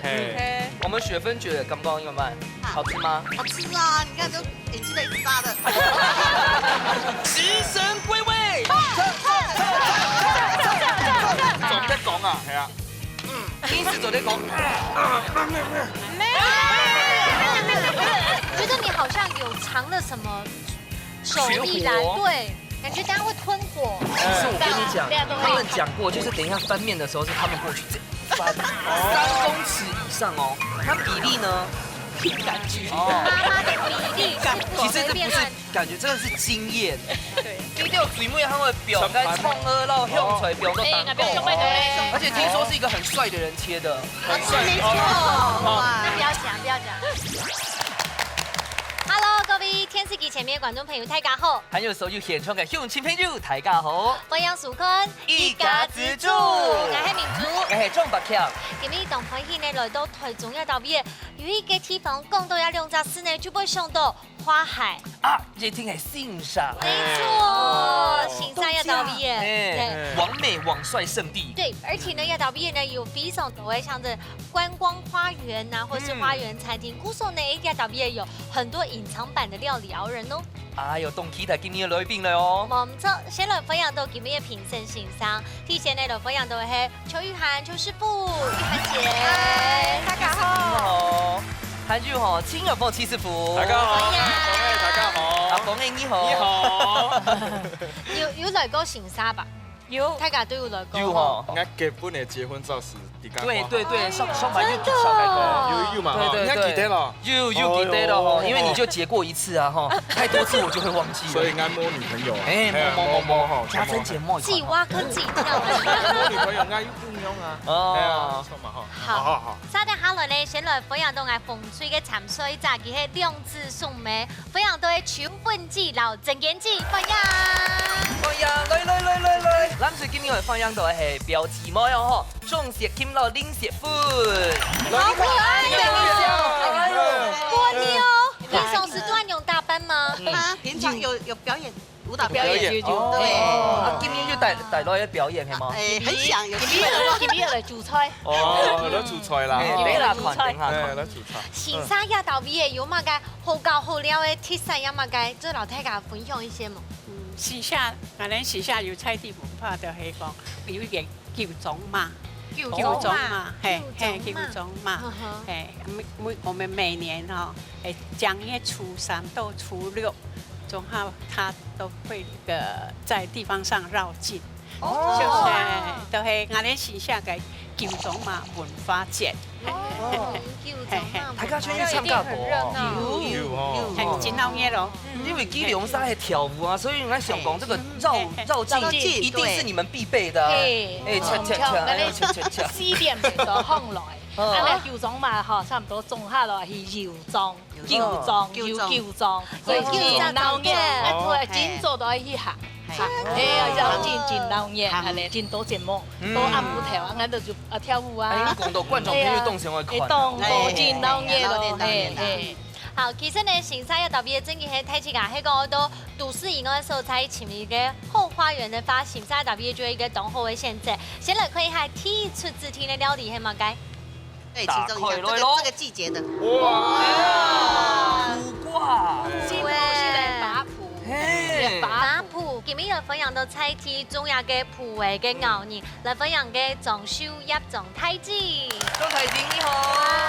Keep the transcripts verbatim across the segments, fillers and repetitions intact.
嘿，我们雪芬觉得刚刚有没有好吃吗？好吃啊！你看，都眼睛都已经瞎了。食神归位，总在讲啊，系啊，嗯，一直总在讲。觉得你好像有藏了什么手艺啦，对，感觉等下会吞火。其实我跟你讲，他们讲过，就是等一下翻面的时候是他们过去这样翻，三公尺以上哦。那比例呢？凭感觉。妈妈的比例是不其实这不是随便乱。感觉，这个是经验。对，低调嘴妹他们表该冲喝到香菜表都打够，而且听说是一个很帅的人切的，很帅。没错，哇，那不要讲，不要讲。Hello，各位电视机前面的观众朋友，大家好，还有所有现场的乡亲朋友，大家好，欢迎收看一家之煮我是明珠。我是钟伯强。今日當歡喜呢，來到台中這搭位，有一個地方講到這兩隻字呢，就會想到花海。啊，一定係新社。沒錯，新社這搭位耶。哎，對。完美网帅圣地。對，而且呢，這搭位呢有非常多的像是觀光花園呐、或是花園餐廳，故所呢，這搭位有很多隱藏版的料理好人哦。哎呦，當期待今日的來賓了哦。無錯，先來歡迎到今日的評審先生，第一先呢來歡迎到的係邱玉涵邱師傅，玉涵姐。嗨，大家好。好，還有吼，青友凤七師傅。大家好，哎呀各位大家好，阿鳳哎，你好。你。好。有有來過新社吧？有。大家都有來過。有吼。我結婚的結婚照是你剛对对对，上上排就真的上排哦有有嘛哈，对对你還記得咯？有有記得了吼，因為你就結過一次啊吼，太多次我就會忘記了。所以應該摸女朋友啊。哎，摸摸摸摸，家珍姐摸一塊。自己挖坑自己跳。摸女朋友應該又不一樣啊。哦哎呀，不錯嘛哈。好好好。稍等下來呢，先來歡迎到𠊎紅隊个參賽者，佢係兩子雙妹，歡迎到个秋分姐摎曾堅姐，歡迎。歡迎，來來來來來，咱最今日歡迎到个係表姊妹哦吼，鍾雪琴摎林雪芬。好可愛哎呦哦！過年哦，平常時都恁樣打扮嗎？他平常有有表演舞蹈表演表演，有有对，啊，今日又帶帶來个表演係嗎？哎，很想有機今日會的話，今日來煮菜，哦，來煮菜啦。哎，哦對啦，款等下哎，看。來煮菜。新社這搭位个有麼个好搞好尞个特色，有麼个做摎大家分享一些無？新社，𠊎等新社有在地文化就係講有一個九種嘛，九九種嘛，嘿嘿，九種嘛嗯哼，嘿，每每我們每年哈，哎，正月初三到初六，中間他都會那個在地方上遶境，哦就是都係𠊎等新社个九種嘛文化節。哦，九種嘛，大家去參加過哦。有哦。很真鬧熱咯。因為基隆賽係跳舞啊，所以我在想講這個遶遶境一定是你們必備的啊。嘿哎，恰恰恰，哎呦，恰恰恰。四點鐘就䟘來，嗯啊，九種嘛吼，差不多中下落去九種，九種，有九種，所以真鬧熱，啊，突然間做到一下，哎呀，要真真鬧熱，啊，真多節目，都暗晡頭啊，𠊎等就啊跳舞哎，啊你。講到觀眾朋友當想愛看啊。當多真鬧熱咯，哎鬧熱鬧熱嘿嘿。好，其實呢，新社這搭位真个係大自家，係講到都市以外所在尋一個後花園的話，新社這搭位就係一個當好的選擇。先來看一下第一出指定的料理係麼个？对，其中一個這個這個季節的，哇，苦瓜。新東西的八婆。嘿，八婆，今日有分享到在地種下个普洱个牛肉，來分享个張秀葉張太子。張太子你好，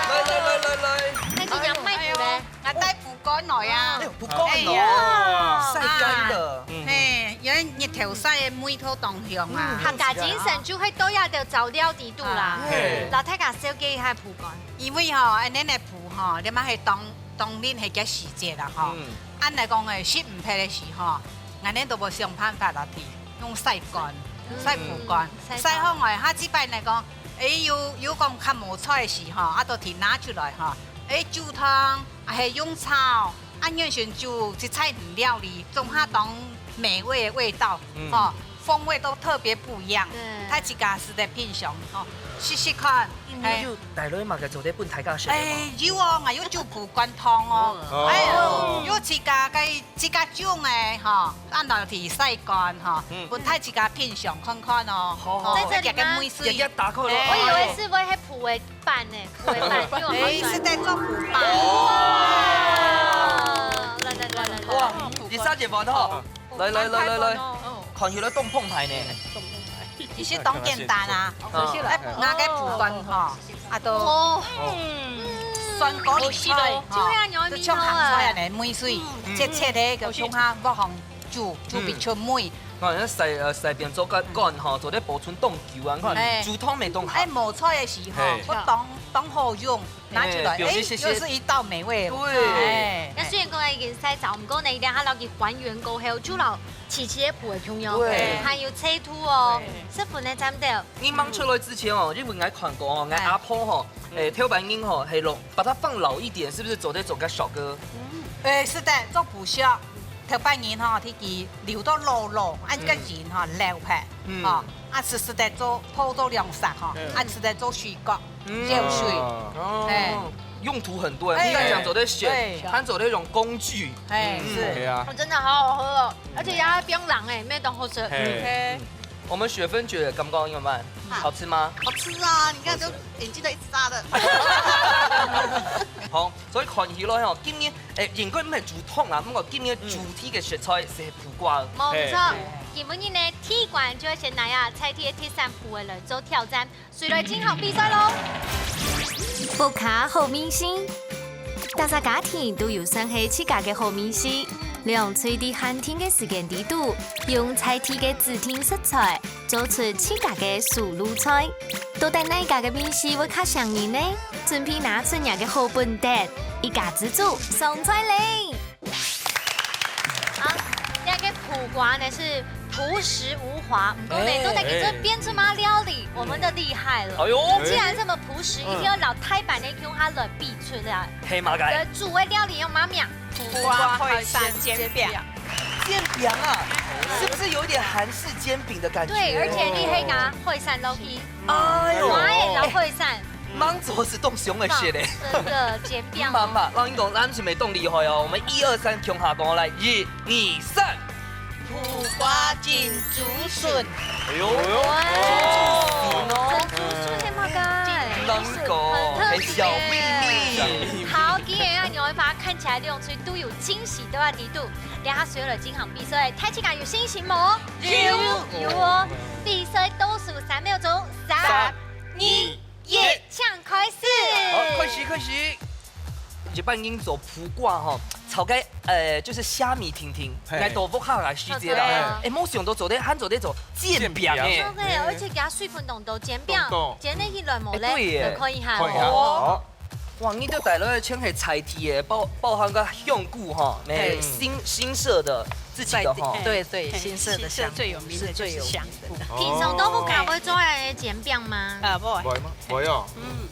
來來來來來。太子娘賣婆咧，啊，帶蒲乾來啊哎，呦，不夠哎哦，呀曬乾的。嘿，因為日頭曬个味道當香啊。客家精神就係多一點照料底肚啦。嘿摎大家紹介一下蒲乾。因為吼，恁呢个蒲吼，你嘛係當當令係个時節啦吼。嗯恁來講誒，食毋忒个時候，𠊎等都無想辦法落去，用曬乾，曬蒲乾，嗯曬好來，下一擺來講，誒，有有講較無菜个時候，啊，都提拿出來吼，誒，煮湯，啊，係用炒，啊，原先煮一菜魚料理，總下當美味的味道，嗯吼，風味都特別不一樣。對大自家試著品嚐吼，試試看。係。有帶來麼个做得分大家食个無？欸，有哦，𠊎有煮烰罐湯哦。哦。欸，有自家个，自家種个吼，恁樣去曬乾吼，嗯。分大自家品嚐看看哦。好，好，好。在這裡嗎？這個味緒。一一打開來。欸。我以為是會係烰个粄呢，烰个粄，因為我好喜歡。欸，係在做烰粄。哇！來，來，來，來，來。哇，你三姐夫吼。 來，來，來，來，來。看起來當澎湃呢。其實當簡單啊。啊。拿个烰罐吼，啊，都哦。酸果裡頭，好食哦。就像鹹菜恁樣，味緒，嗯。切切个，就放下，放放煮，煮變出味。嗯。看，那曬，呃，曬變做乾，乾吼，做得保存當久啊。你看，哎。煮湯乜當好。哎，無菜个時候，嘿。我當，當好用。 拿出來，哎，哎，表示謝謝。又是一道美味。對。哎。該雖然講已經曬燥，毋過呢，一定愛摎佢還原過後，就摎自家个烰个共樣，對。還有脆度哦，對。十分个讚到。你吂出來之前哦，因為𠊎看過哦，𠊎阿婆吼，哎。哎，頭擺人吼，係摎，把它放老一點，是不是做得做較俗个？嗯。哎，是的，做不俗。頭擺人吼，佢留到老老，恁个人吼，嗯。老派，嗯。吼，啊，食食得做，泡做涼茶吼，嗯。啊，食得做水果。 嗯。藥水。哦。哎。用途很多，哎，不但講做得食，對。還做得用工具。哎，嗯。是。對啊。哦，真的好好喝哦，而且它冰涼哎，乜當好食。嘿。嗯。我們雪芬姐感覺怎麼樣？好。好吃嗎？好吃啊，你看都眼睛都一直眨的。好，所以看起來吼，今日，哎，應該毋係煮湯啦，毋過今日主題个食材係烰瓜。無錯，嘿。今晡日呢，第一關就係先拿啊，在地个特產烰个來做挑戰。 誰來進行比賽咯？屋下好味緒，大家家庭都有算係自家个好味緒。兩隊在限定个時間裡肚，用在地个指定食材，做出自家个手路菜。到底哪家个味緒會較餳人呢？準備拿出若个好本事，一家之煮上菜咧！ 啊，這個烰瓜呢是樸實無華，毋過呢，哎。都在這邊做麼料理，我們的厲害了。哎喲。既然這麼樸實，嗯。一定要摎大家个共下來比出來。係麼个？這煮个料理用麼名？烰瓜海產煎餅。煎餅啊，是不是有一點韓式煎餅的感覺？對，而且你可以拿海產落去，哎喲。麻也摎海產。 吂做事當想个事咧。真的，煎餅。媽媽，老實講，咱係毋係當厲害哦？我們一二三，共下講來，一、二、三。烰瓜蒸竹筍。哎喲，哇，蒸竹筍哦。蒸竹筍係麼个？老實講，很特別。係小祕密。好，既然啊，你會發現看起來兩隊都有驚喜，都在裡肚。等下誰來進行比賽，大家有信心無？有。有哦。比賽倒數三秒鐘，三、三、二、 耶，請開始。好，開始，開始。一般人做烰瓜吼，炒个，呃，就係蝦米定定，嘿。來到屋下个時節啦。對啊。哎，無想到做得，還做得做煎餅哎。煎餅。對，而且佢水分當多，煎餅，當多。煎得起來無咧？哎，對耶。來看一下哦。看一下。哦。好。哇，你兜帶來个全係在地个，包，包含个香菇吼，嘿。新，新社个，自家个吼。在地，對，對，嘿，新社个香菇，新社最有名个就係香菇。是最有名个。 平常都毋會做个煎餅嗎？啊，毋會。毋會嗎？毋會哦。嗯，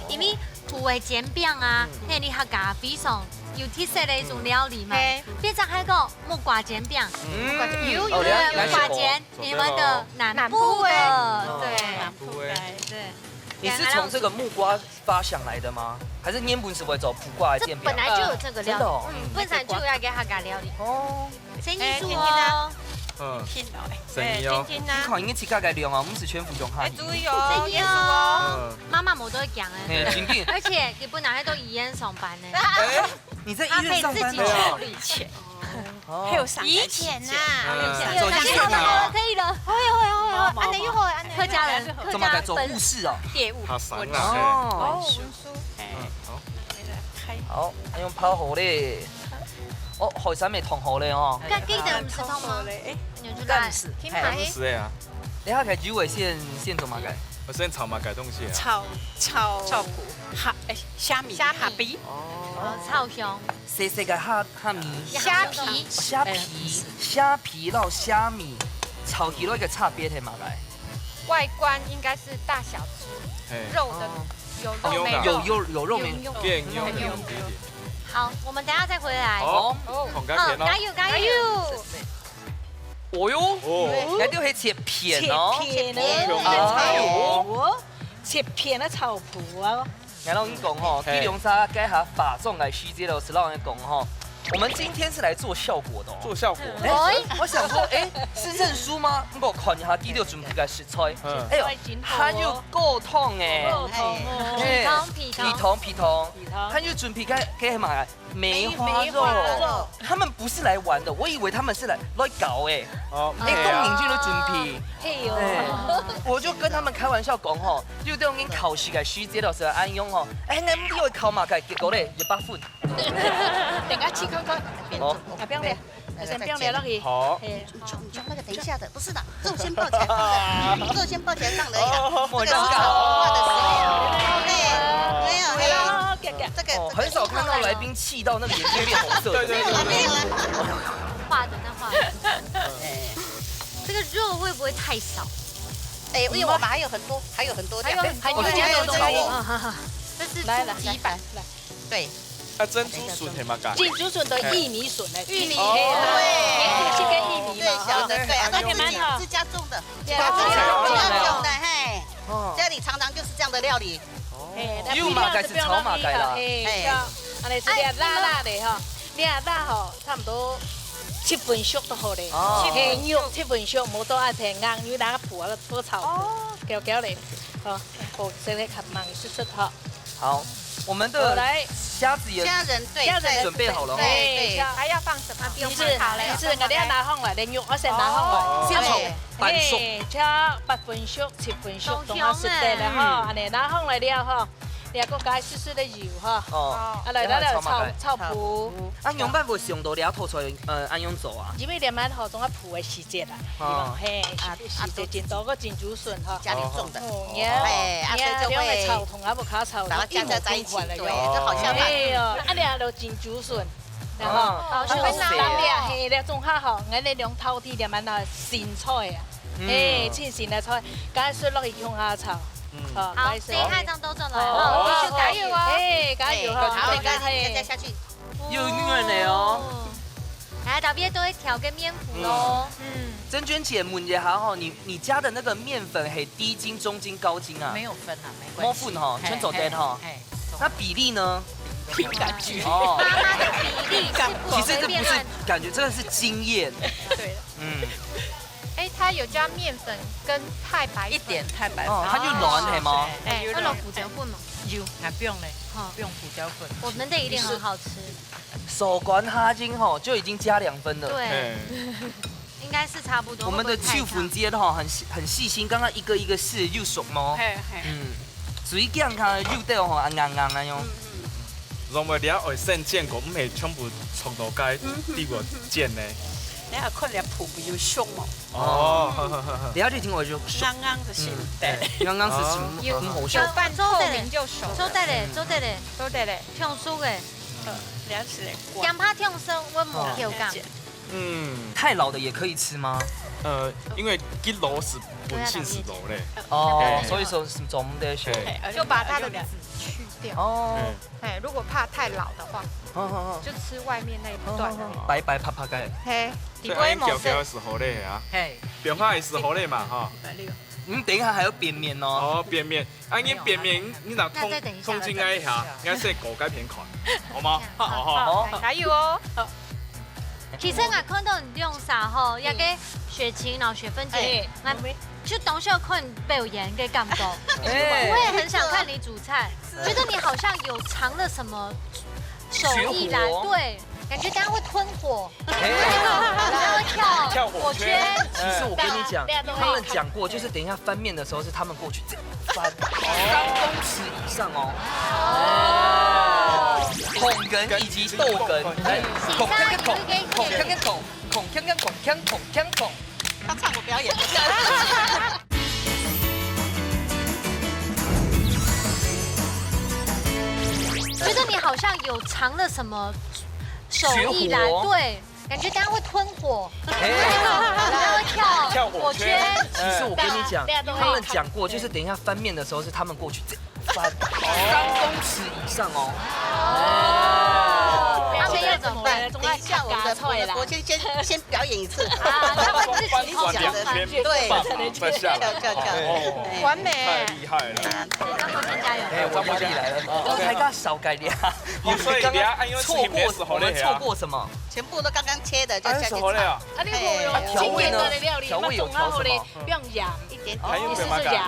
因為烰个煎餅啊，嗯。係你客家非常有特色个一種料理嘛。嗯。嘿。比如講還有个木瓜煎餅，嗯。有，有，哦，了解。有木瓜煎，做得哦。你們的南部的，南部的。對。南部的。對。你是從這個木瓜 發想來的嗎？還是你原本係會做烰瓜个煎餅？這本來就有這個料理，真的哦。嗯，本身就有這個客家料理。哦。生意做哦。嗯。生意哦。哎，今天呢？你看，你自家个量啊，毋係全部用下去。哎，注意哦，生意哦。嗯。媽媽無都會講哎。嘿，真的。而且佢本來還在醫院上班呢。哎，你在醫院上班哦？他可以自己處理錢。 哦。還有上班時間。以前啊，嗯，以前。早期嘛。好了，好了，可以了。哎呦，哎呦，哎呦，好，好，恁樣又好，恁樣又好。客家人，客家本。做麼个做護士哦？業務。學生啦，哦。嘿。哦，文書。哎。嗯，好。來，來，開。好，用泡好咧。哦，海參也燙好咧哦。該記得毋係燙嗎？燙好咧，哎。你就來。乾式，嘿。乾式的啊。等下開始會先，先做麼个？我先炒麼个東西啊？炒，炒，炒蝦，哎，蝦米，蝦米。蝦皮。哦。哦，炒香。 細細个蝦，蝦米。蝦皮。蝦皮，哎，蝦皮摎蝦米炒起來个差別係麼个？外觀應該是大小隻，嘿。肉的，哦。有肉沒肉？哦，有，有，有肉沒？有肉。變肉，有肉。有肉。好，我們等下再回來。好，哦。同該片哦。好，加油，加油。哦喲，哦。該就係切片哦。切片哦。哎喲。哦。切片个草脯啊。 𠊎摎你講吼，嘿。佢兩儕該下化妝个時節，老師摎你講吼，我們今天是來做效果的哦。做效果。哎，哎。我想說，哎，是認輸嗎？毋過看一下佢兜準備个食材，嗯。哎喲，還有高湯哎，高湯哦。哎，皮糖，皮糖。皮糖，皮糖。皮糖。還有準備个，个麼个？ 梅花肉。梅花肉。他們不是來玩的，我以為他們是來，來搞欸。哦，哎，沒有。凍齡就來準備。嘿喲。哎，我就跟他們開玩笑講吼，就等於考試个時節，老師恁樣吼，哎，你們有考麼个？結果咧，一百分。等下試看看。哦。啊，放咧，先放咧落去。好。嘿。 你撞，你撞那个，等一下的，不是的，肉先抱起来放的，肉先抱起来放而已啦。哦，这个是炒文化的时候。哦。对，没有，没有。哦，这个，哦，这个很少看到来宾气到那个眼睛变红色的。对，对，对，对。没有啦，没有啦。画的，那画的。哎。这个肉会不会太少？哎，因为我们还有很多，还有很多料。还有很多，还有很多东西。还有很多料。啊，哈哈。这是来，来，猪蹄板。来，来。 对。啊，珍珠筍係麼个？珍珠筍的薏米筍欸。薏米，哦。嘿，切个薏米嘛，对，小的，对，啊，都自己，自家种的，自家种的，自家种的，嘿。哦。家里常常就是这样的料理。嘿，那有嘛，該係炒嘛，該啦。嘿，嘿。就，恁樣一粒辣辣个吼，一粒辣吼，差不多七分熟就好咧。哦。嘿，肉七分熟，無到恁硬，因為人家脯啊，都炒過，哦。焦焦咧，哦，好，先來看，慢慢熟熟吼。 好，我們的好，來。蝦子也蝦仁，對，蝦仁準備好了哈。對，對。還要放什麼？不用放它了。你是，你是，你要拿上來，連肉要先拿上來。哦，先炒半熟。嘿，切八分熟、七分熟，當香欸。當好食得了哈。嗯。恁樣拿上來了哈，你還過加少少个油哈。哦。啊，來，來，來，來，炒嘛，來。炒，炒脯。啊，仰般會想到這道菜，呃，恁樣做啊？因為這滿好種啊脯个時節啦。哦。嘿，啊，時節真多个珍珠筍哈。家裡種的。哦，哦。哎，啊，所以就會 炒同啊，無較炒，打到加在在一起，一模同款个樣。對，就好像那哎喲，啊，這就珍珠筍，然後，哦，好像是。當然，嘿，這種較好，𠊎等兩道題這滿啊新菜啊，嗯。嘿，新鮮个菜，該水落去共下炒，嗯。好，好，該水。這下這樣都做好了，哦。好，繼續加油哦。嘿，加油哈，好，好，加油，加油，加油。再下去。有軟了哦。哦。來，特別都會調个麵糊咯。嗯。嗯。珍娟姐，問一下吼，你，你加的那個麵粉係低筋、中筋、高筋啊？沒有分啊，沒關係。無分吼，嘿，全做得吼。嘿，嘿。那比例呢？憑感覺。哦。媽媽的比例，其實這不是感覺，真的是經驗。對了。嗯。哎，它有加麵粉跟太白粉。一點太白粉。哦，它就軟，係嗎？哎，有軟。那有胡椒粉嗎？有，還不用嘞，好。不用胡椒粉。我們的一定很好吃。手感下去吼，就已經加兩分了。對。嘿。 應該是差不多，我們的會不會太燙？手粉姐吼，很細，很細心，剛剛一個一個試，有熟嗎？嘿，嘿。嗯，水驚佢有兜吼，啊，硬硬啊喲。嗯，嗯。因為這愛先煎過，毋係全部炒到該底部煎呢。你還看這脯有熟無？哦，好，好，好，好。這就聽我就熟。硬硬就熟。嗯，對。對，剛剛是熟，哦。有，很好熟。有半透明就熟了。做得咧，做得咧，做得咧。像熟个。嗯，了解。驚怕像熟，我無口感。哦。了解。 嗯。太老的也可以吃嗎？呃，因為佢老係本身係老咧。哦，對啊，所以說係總得選。嘿，就把它的籽去掉。哦。嗯。嘿，如果怕太老的話，好，好，好。就吃外面那一段而已。好，好，好。白白白白个。嘿，所以恁樣攪攪係好咧啊。嘿。變化係好咧嘛，吼。嗯，等一下還有扁麵哦。哦，扁麵。 啊，你扁麵，你拿通，那再等一下，通知𠊎一下，𠊎先搞該片看，好嗎？好，好，好。好，加油哦！其實𠊎看到你兩儕吼，嗯。一個雪琴，然後雪芬姐，哎，𠊎就當時有看表演个感覺，哎。我也很想看你煮菜，是。覺得你好像有藏了什麼手藝來，絕活。對，感覺等下會吞火。 哎。然後跳跳火圈。火圈。其實我跟你講，對啊，對啊。他們講過，就是等一下翻面的時候是他們過去這樣翻，三公尺以上哦。哦。孔优以及逗哶，來，孔鏘鏘孔，孔鏘鏘孔，孔鏘鏘孔鏘孔鏘孔。他唱我表演的。覺得你好像有藏了什麼手藝來，絕活。對。 感覺等下會吞火。哎。然後跳跳火圈。火圈。其實我跟你講，對啊，對啊。他們講過，就是等一下翻面的時候是他們過去這樣翻，三公尺以上哦。哦。他們要怎麼辦？等一一下我们的，我们的国庆先，先表演一次。啊，他们自己翻转两篇，对，放马再下来。跳，跳，跳。哦，哎完美。太厉害了。张国庆加油！哎，我压力来了，我才刚少改良。哦所以你要按照自己没事好累啊我们错过什么？全部都刚刚切的，就下去炒。哎，什么了？啊，你好料，调味呢真简单的料理，调味有调什么不用盐，一点点。还有一丝丝没有办法盐，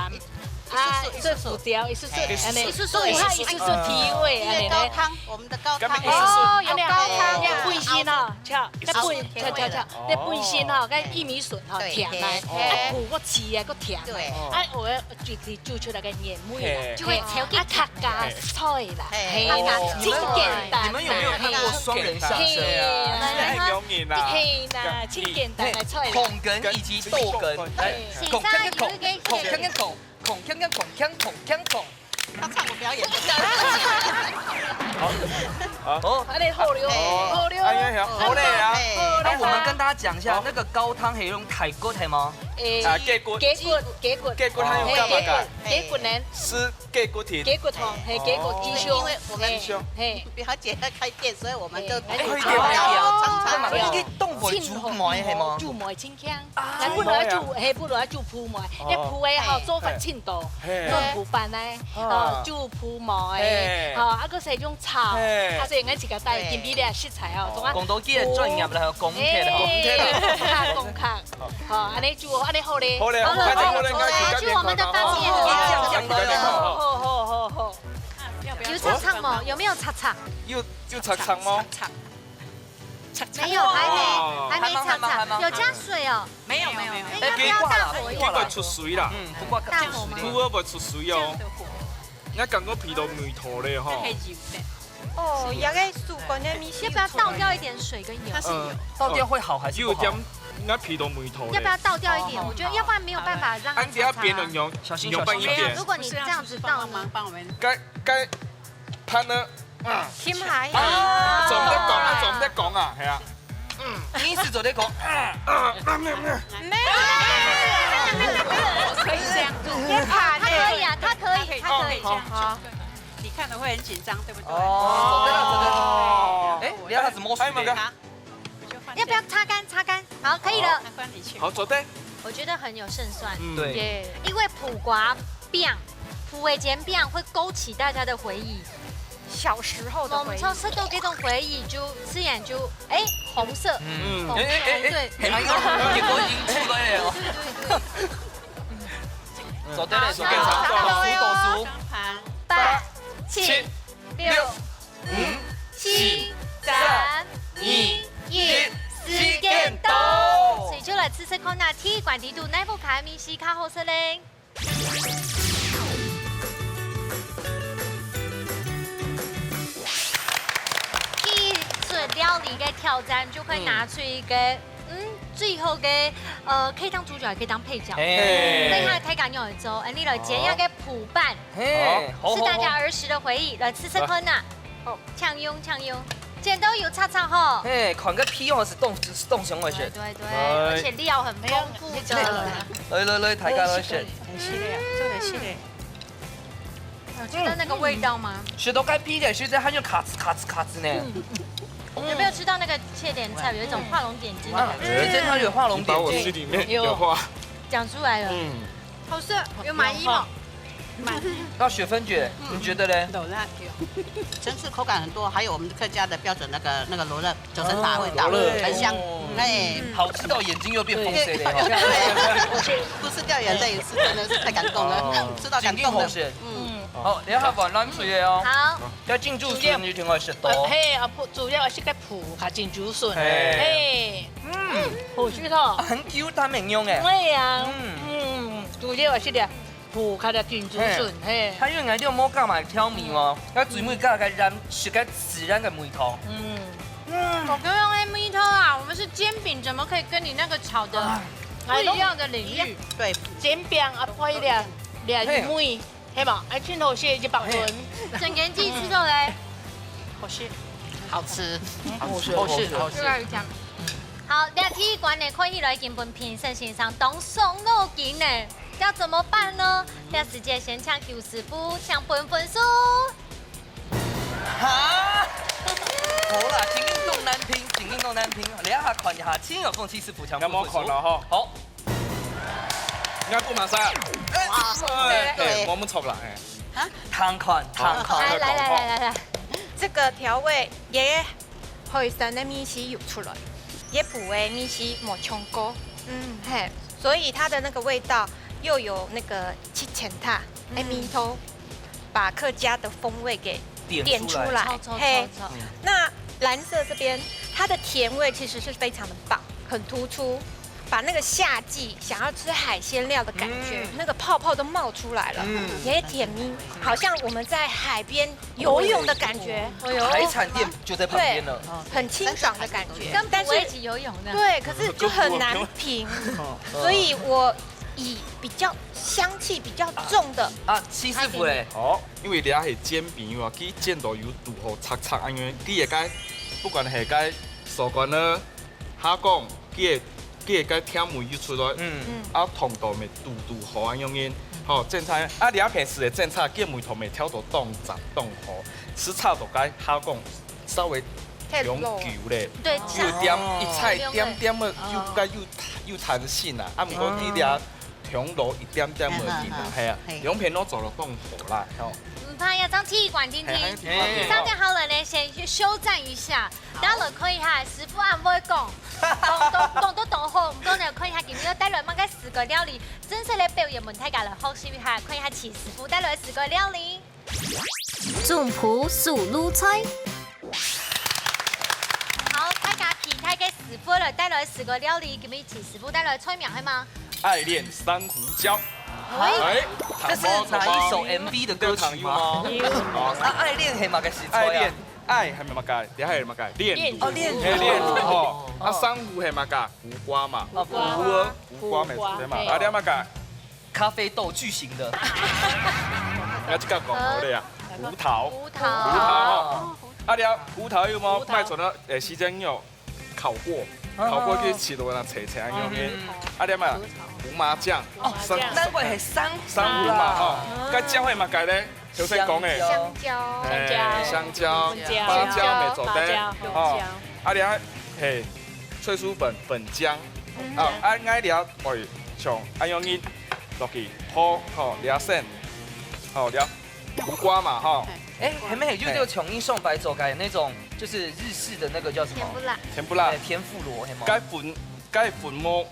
啊，一丝丝胡椒，一丝丝，哎安尼，一丝所以它一丝丝提味，因安尼呢。为高汤，我们的高汤。干嘛一丝丝哦，有高汤，哎有本身哦，巧，要本，巧巧巧，要本身哦，跟薏米筍哦，对甜啊，嘿啊，苦个刺啊，个甜啊，对啊，我要煮煮出来个原味啊。嘿就會超級啊，客家菜啦，嘿嘿啦，真简单。你们有没有看过双人相声？嘿啦，太容易啦。嘿啦，真简单的菜啦。捧哏以及逗哏，哎，是捧锵锵捧上有一个，捧锵锵捧，捧锵锵捧锵捧锵捧。他唱我表演的。哦，啊，你好料，哎好料。哎呀，好累啊。哎那我们跟大家讲一下好，那个高汤可以用排骨，可以吗？诶，啊，雞骨，雞骨，雞骨，雞骨它有幹嘛幹？雞骨，雞骨呢？是雞骨湯。雞骨湯，嘿，雞骨雞胸，因為我們嘿雞胸嘿。表姐在開店，所以我們就哎就開店要常常干嘛？用。你凍過煮糜係嗎？煮糜清香，啊啊，不如煮，嘿，不如煮烰糜，因為烰个吼做法盡多，嘿做烰粄呢，啊哦，煮烰糜嘿个，吼，啊，閣係用炒，嘿啊，所以𠊎自家帶今日个食材哦，總啊，講到幾个專業啦，講起來吼。哎，講客講客，吼，安尼煮，安尼好咧，好咧，好我們好咧，好該去去我們的翻面該去好好好好好。有唱唱嗎？有沒有唱唱？有有插插嗎？沒有，還沒，還沒唱唱，還沒還沒有加水哦。沒有沒有沒有，哎，要不要大火一點？應該出水啦，嗯，不過大火嗎？烰个會出水哦。這樣就火，我感覺鼻到梅頭咧吼這可。以煮的。哦，也个煮乾个米線，要不要倒掉一點水跟油？它是有。倒掉會好還是不好？有點，我鼻到梅頭咧。要不要倒掉一點？我覺得要不然沒有辦法讓它啊，你等下邊用炒炒啊。用用半一點。如果你這樣子倒呢？幫忙幫我們該該盤呢？添下。啊，做毋得講啊，做毋得講啊，係啊。你是做得講，啊啊啊啊！沒有，可以這樣做，你怕他可以啊，他可以，他可以。好好。你看了會很緊張，對不對？哦，哦。哎，你要他怎麼還有沒有？好，我就放這樣要不要擦乾？擦乾，好，可以了。那換你去。好，做得。我覺得很有勝算，嗯對耶，因為烰粿餅、烰个煎餅會勾起大家的回憶。小時候的回憶。我們從吃到這種回憶就自然就哎紅色，嗯紅哎哎哎對哎，還有結果已經出來了哦。做得了，做得了，倒數倒數。雙盤。八七六五七三二一，時間到，所以就來試試看啊，第一關底肚哪部卡米西較好食咧？第一次料理个挑戰就會拿出一個，嗯，最後个，呃，可以當主角，也可以當配角。嘿所以佢大家仰仔做，哎，你來煎一個烰粄。嘿，好是大家兒時的回憶，來試試看吶。哦，請用，請用，剪刀有叉叉吼。嘿，看个皮哦是凍是凍上个對是。對對，哎而且料很豐富的。來來來，大家來食。很系列，做的系列。有吃到那個味道嗎？食到該皮个時節，還有咔吱咔吱咔吱呢。有沒有吃到那個切點菜，有一種畫龍點睛的啊，感覺？這真的有畫龍你把我點睛。心裡面的話，講出來了。嗯，好吃，有滿意嗎？那雪芬姐，你覺得呢？有啦有。层次口感很多，還有我們客家的標準那個那個滷肉九層塔味道，哦滷肉很香哦，哎。好吃到眼睛又變紅色了哈。不是掉眼淚，是真的是太感動了，吃到感動了。緊緊好食。嗯，好，你還換冷水的哦。好，該金珠筍你挺好食的哦。嘿，啊，烰，主要係該烰較金珠筍。嘿嘿，嗯，好食哦。很Q彈很用哎。對呀，嗯嗯，主要係个烰較个金珠筍，嘿，它因為𠊎就無加麼个調味哦，該最尾加个鹽，食个自然个味道。嗯，嗯，我剛剛那味道啊，我們是煎餅，怎麼可以跟你那個炒的啊不一樣的領域？對，煎餅啊，配了兩味，係嘛？哎，真好食，一百分。整個人自己吃到嘞。好食。好吃，好食好吃，好好吃。好，這第一關呢，看起來已經分評審先生當傷腦筋呢，要怎麼辦呢？這時間先請邱師傅請分分數。哈？好啦，緊緊當難評，緊緊當單品，等一下看一下，先由鳳七師傅搶。有無看到吼？好，應該不馬上。哎，哇，哎，對。哎，我們錯了，哎。啊？聽看，聽看。好，來，來，來，來，來，來。這個調味也海參的味緒有出來，也補的味緒無嗆過。嗯。嘿，所以它的那個味道又有那個七層塔的味道，把客家的風味給點出來。點出來。超，超，嘿，超，超。那藍色這邊，它的甜味其實是非常的棒，很突出，把那個夏季想要吃海鮮料的感覺，嗯。那個泡泡都冒出來了，嗯。也甜蜜，好像我們在海邊游泳的感覺。哎呦。海產店就在旁邊了。對，很清爽的感覺，但是，跟捕魚一起游泳的。對，可是就很難評，哦。所以我以比較香氣比較重的。啊，七師傅嘞？哦，因為這係煎餅啊，佢煎到有堵好赤赤，因為佢个，不管係个手感呢，蝦講，佢个，佢个甜味又出來，嗯。啊，糖度乜堵堵好啊，樣樣，吼，正常，啊，這平時个正常，佢个味道乜調到當雜當好，食差到个蝦講，稍微太老。永久咧，對，有點，哦。一菜點點个，哦。又个又，又彈性啊，啊，毋過佢這 香爐一點點而已啦，嗯，係啊，嘿。兩片都做到當好啦，吼。毋怕呀，張氣管聽聽。嘿，嘿，嘿。三個好了呢，先去休戰一下，好。等下來看一下師傅恁會講，講到，講到當好，毋過呢，看一下今日又帶來麼个四個料理，正式來表演，問大家來學習一下，看一下徐師傅帶來四個料理。 總舖手路菜。好，大家期待个師傅來帶來四個料理，今日徐師傅帶來菜名係嗎？愛戀珊瑚礁。哎，哎，這是哪一首M V的歌曲嗎？有。哦，啊，愛戀係麼个時節啊？愛戀，愛係麼个？這係麼个？戀。哦，戀。哎，戀，吼。啊，珊瑚係麼个？胡瓜嘛。哦，胡瓜。胡瓜，胡瓜，沒錯嘛。胡瓜，嘿。啊，這麼个？ 咖啡豆巨型的。𠊎自家講好了啊，胡桃。胡桃。胡桃吼。啊，你啊，胡桃有無？胡桃。賣出來，誒，時間有烤過，啊。烤過去切到那切切樣个。嗯。啊，你嘛，胡椒醬。哦，胡椒醬。難怪係珊瑚啦。珊瑚嘛，吼。啊。該醬係麼个咧？頭先講个。香蕉。香蕉。誒，香蕉、香蕉、芭蕉乜做得，芭蕉，吼。香蕉。啊，你啊，嘿， 脆薯粉、粉漿。嗯。啊，啊，𠊎這愛像恁樣仔落去，好，好，這先，好，這苦瓜嘛，吼。哎，還沒有，就，就像你上擺做个那種，就是日式的那個叫什麼？甜不辣。甜不辣。哎，天婦羅，係嗎？該粉，該粉無，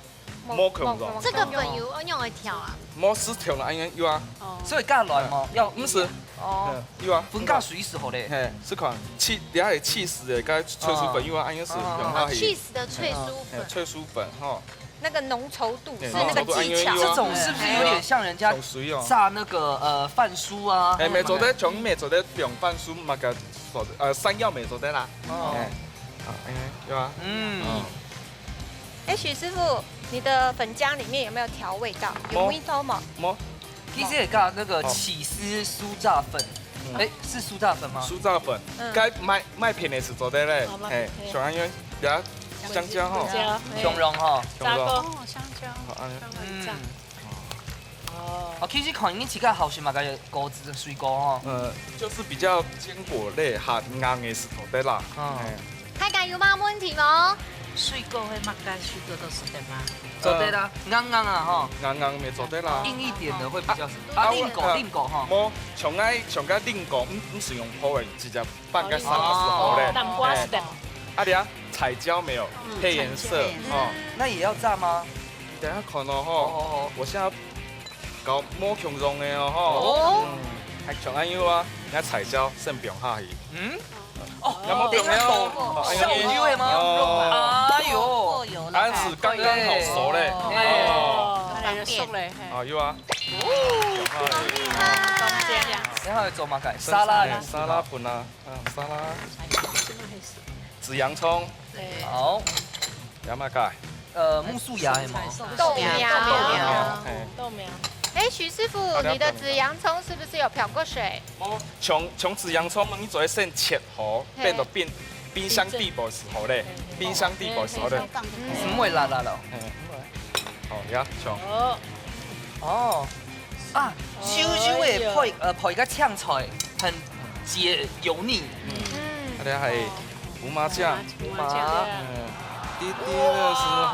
無可能。這個粉有愛用來調啊？無係調啦，恁樣有啊。哦。所以加卵嗎？要，毋係。 哦。嗯，有啊。分解水是好嘞。嘿，係看，cheese，這係cheese个，該脆薯粉有啊，恁樣係用下去。哦，cheese的脆薯粉。嘿，脆薯粉，吼。那個濃稠度，嘿，是那個技巧。濃稠度，哎，有啊。這種是不是有點像人家炸那個，像水哦。呃，飯酥啊？哎，乜做得，像乜做得用飯酥，那個，呃，山藥乜做得啦。哦。哎，好，哎，有啊。嗯。哦。 哎，許師傅，你的粉漿裡面有沒有調味道？有無？無。無。其實也加那個起司酥炸粉。嗯。哎，是酥炸粉嗎？酥炸粉，嗯。該麥，麥片也係做得嘞。哦，麥片。嘿，像恁樣，比較香蕉吼。香蕉，嘿。香蕉吼。香蕉。炸過。哦，香蕉。好，哎。香蕉醬。嗯。 哦。哦，其實看你自家好食麼个果子、水果吼。呃，就是比較堅果類，較硬个係做得啦。嗯。哎。大家有麼問題無？水果係麼个水果都食得嗎？做得啦，呃，硬硬啊吼。硬硬乜做得啦。硬一點的會比較，啊，啊，蘋果，啊，蘋果吼。無，像𠊎，像𠊎蘋果，毋，毋係用剝个，直接 半個三個時候嘞。哦，南瓜係得。哎。啊，你啊，彩椒沒有？嗯，配顏色，彩椒。哦。那也要炸嗎？你等下看哦，吼。哦，哦，哦。我現在搞無共樣个哦，吼。哦。嗯，還像恁樣啊，那彩椒先放下去。嗯？哦，有沒有放下哦？哦，哎呀，小牛的嗎？哦。哎呦。過油了。但是剛剛好熟嘞。哎。哦。哦。看來就熟嘞，嘿。啊，有啊。哦，好厲害。中間。然後做麼个？沙拉。哎，沙拉粉啊。 啊，沙拉。紫洋蔥。對。好。還有麼个？呃，苜蓿芽係嗎？豆苗。豆苗，嘿。豆苗。哎，許師傅，你的紫洋蔥是不是有漂過水？哦，像，像紫洋蔥，你做得先切好，嘿。放到冰，冰箱底背時候嘞，嘿，嘿，嘿。冰箱底背時候嘞。嗯。毋會爛爛咯。嘿。好，呀，像。哦。哦。啊，幼幼个配，呃，配个青菜，很解油膩。嗯。嗯。啊，這還有胡麻醬。胡麻醬。嗯，滴滴的時候。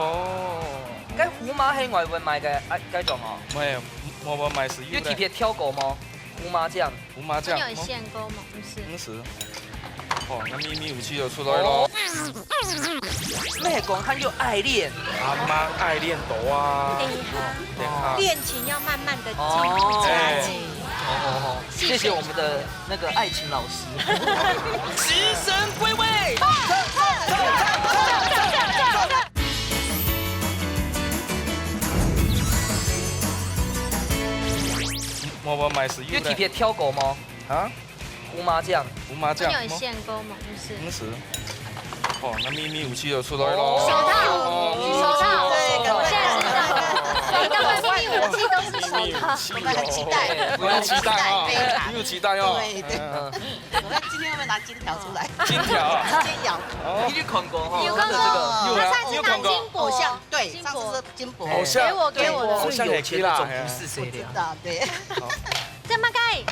該胡麻係外面買个，啊，該種哦？無，外面買係有个。有特別挑過無？胡麻醬。胡麻醬。你有選過嗎？毋係。毋係。哦，該祕密武器就出來咯。哦。 咩講還有愛戀？阿媽愛戀多啊。哎呀，戀愛。戀情要慢慢地進入佳境。哦，哦，哦，謝謝我們的那個愛情老師。食神歸位。我，我買食有个。有特別挑過嗎？啊？ 胡麻醬。胡麻醬。你有選過嗎？毋係。毋係。哦，該祕密武器就出來咯。手套，哦，手套，對，我現在知道了。你剛剛祕密武器都是手套。祕密武器哦。我們很期待。我很期待哦。非常。你有期待哦？對，對。嗯。我們今天要不要拿金條出來？金條啊？金條。哦。你有看過哈？有看過。這個。有啊，他上次拿金箔。你有看過？偶像，對，金箔。上次是金箔。偶像。給我，給我的。偶像也可以啦，最有錢的總不是誰的啊。我知道，對。好。這麼蓋。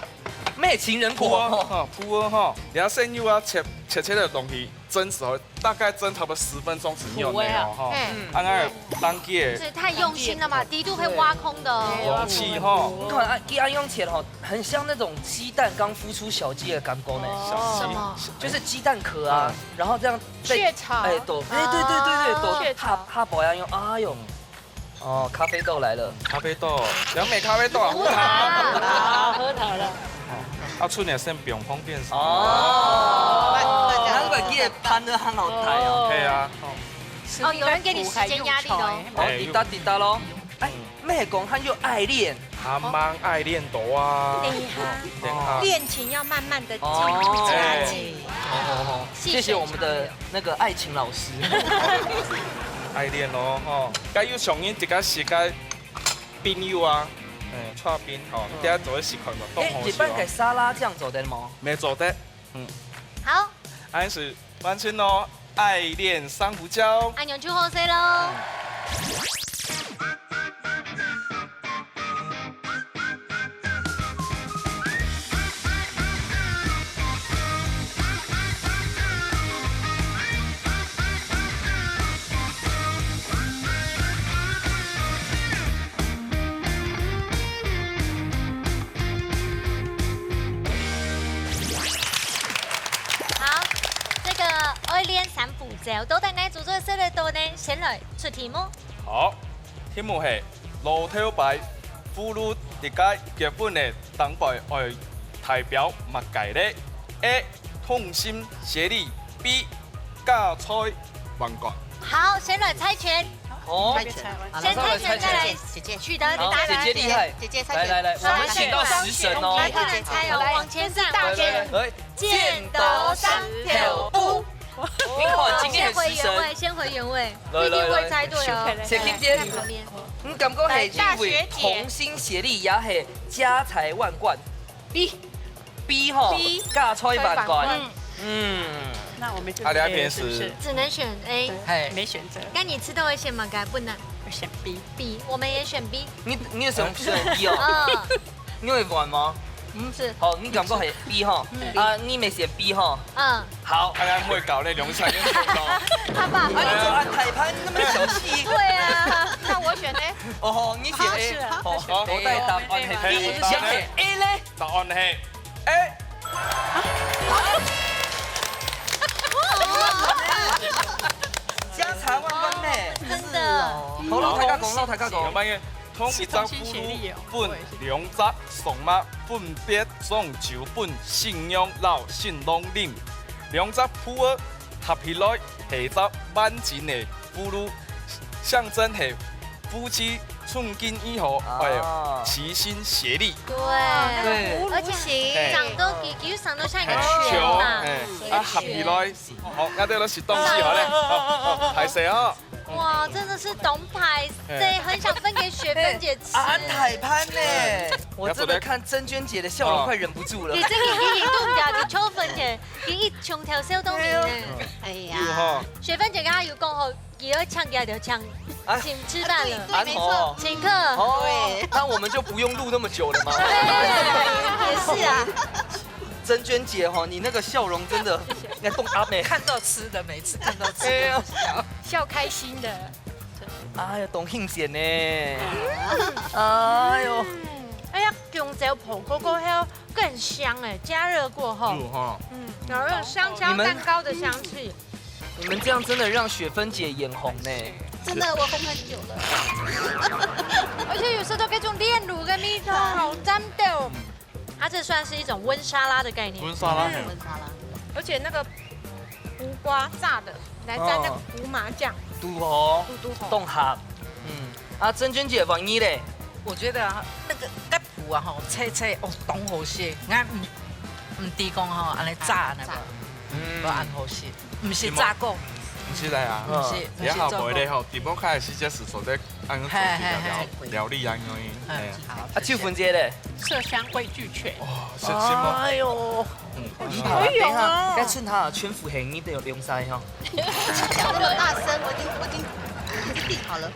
咩情人果？普洱哈，普洱哈，你要先用啊切切切个東西蒸熟，大概蒸差不多十分鐘左右个哦哈。嗯。啊，該當季个。這太用心了吧，底肚會挖空的哦。容器哈。你看啊，佢恁樣切吼，很像那種雞蛋剛孵出小雞的感覺呢。哦。什麼？就是雞蛋殼啊，嗯。然後這樣被，雀巢。哎，對，哎，對對對對，啊。都，雀巢。哈，哈，不要用，哎呦。 哦，咖啡豆來了。咖啡豆，楊梅咖啡豆啊，胡桃。胡桃，核桃了。哦，啊，出年生不用方便食。哦。難怪佢个盤都很好抬哦。對啊。哦，有人給你時間壓力咯。哦，哎，滴答滴答咯。哎，咩講還有愛戀？阿媽愛戀多啊。哎呀，戀愛。戀情要慢慢地進入佳境。哦，哦，哦，謝謝我們的那個愛情老師。愛戀咯，吼，該有上癮自家食个 冰柚啊，嗯，刨冰吼，嗯。等下做个試看咯，當好笑哦。哎，一般个沙拉醬做得無？無做得，嗯。好。恁樣係完成咯，愛戀珊瑚礁。恁樣就好勢咯。好，這個愛戀珊瑚礁，到底哪組做得食得到呢？先來出題目。好，題目係老頭擺，婦女在該結婚个當擺愛戴表麼个咧？A，同心協力；B， 嫁娶還願。好，先來猜拳。哦，先猜拳，再來姐姐。取得答案。好，姐姐厲害。姐姐猜拳。來，來，來，我們請到食神哦。來，再來猜哦，往前站，來，來，來，來。剪刀石頭布。你看，今天很食神。先回原位，先回原位，來，來，來。一定會猜對哦。先聽見。在旁邊。你感覺係因為同心協力，也係家財萬貫？ B。B吼，B。嫁娶還願。嗯。嗯。那我們就啊，你那邊是？是不是？只能選A。對，嘿。沒選擇。該你知道會選麼个？不能。我選B。B，我們也選B。你，你有選，選B哦？嗯。你會換嗎？毋係。好，你感覺係B吼？嗯。啊，你也選B吼？嗯。好。哎呀，會搞那兩三年前咯。好吧。啊，你做安排盤那麼小氣。對啊。那我選A。哦，你選A。啊，是啊。好，好。我帶答案係B，嘿，你選A咧？ 答案係A。家財萬貫呢，真的。好，摎大家講，摎大家講。有麼个？同一隻婦女分兩隻相貌分別送酒分新娘摎新郎啉，兩隻布仔合起來係一隻完整个 葫蘆，象徵係夫妻從今以後，啊。哎，齊心協力。對，對。而且長到，嘿。佢，佢長到像一個圈嘛，嘿，一個圈。啊，合起來，哦，𠊎兜來食東西好了，哦，哦，歹勢哦。哇，真的是當歹勢，嘿。很想分給雪芬姐吃。啊，恁大盤呢，我真的看珍娟姐的笑容快忍不住了。你這個已經動掉，你秋芬姐，你一窮條笑到你呢。哎呀。有哈。雪芬姐剛剛有講吼， 佢愛請佢就請，啊？請吃飯了。啊，對，對，沒錯。請客。哦，對。那我們就不用錄那麼久了嗎？對，也是啊。珍娟姐哈，你那个笑容真的，应该冻阿美。看到吃的，每次看到吃的就笑。哎呀。笑开心的。哎呀，懂庆姐呢。哎呦。哎呀，弓蕉烰过后还要更香哎，加热过后。有哈。嗯，然后有香蕉蛋糕的香气。你们这样真的让雪芬姐眼红呢。真的，我红很久了。而且有时候都可以用炼乳跟蜜糖，好赞的哦。它这算是一种温沙拉的概念。温沙拉，嗯。嘿。温沙拉。而且那个胡瓜炸的，来蘸那个胡麻酱。哦。堵好。堵，堵好。冻好。嗯。啊，珍娟姐，换你嘞？我觉得啊，那个柑脯啊吼，脆脆哦，当好食。俺毋，毋知讲吼，安尼炸那个，炸。嗯。都安好食，毋是炸过。毋是来啊。毋是，毋是炸过。也好，袂咧吼，直播开始就是坐在 安尼做起來料，嘿，嘿，嘿。料理安尼。嗯，嘿。好，啊，秋芬姐咧？色香味俱全。哦，是，是吗？哎呦。嗯。哎呦。等一下，等一下，該趁佢全副係你个用晒吼。講那麼大聲，我已經，我已經，已經定好了。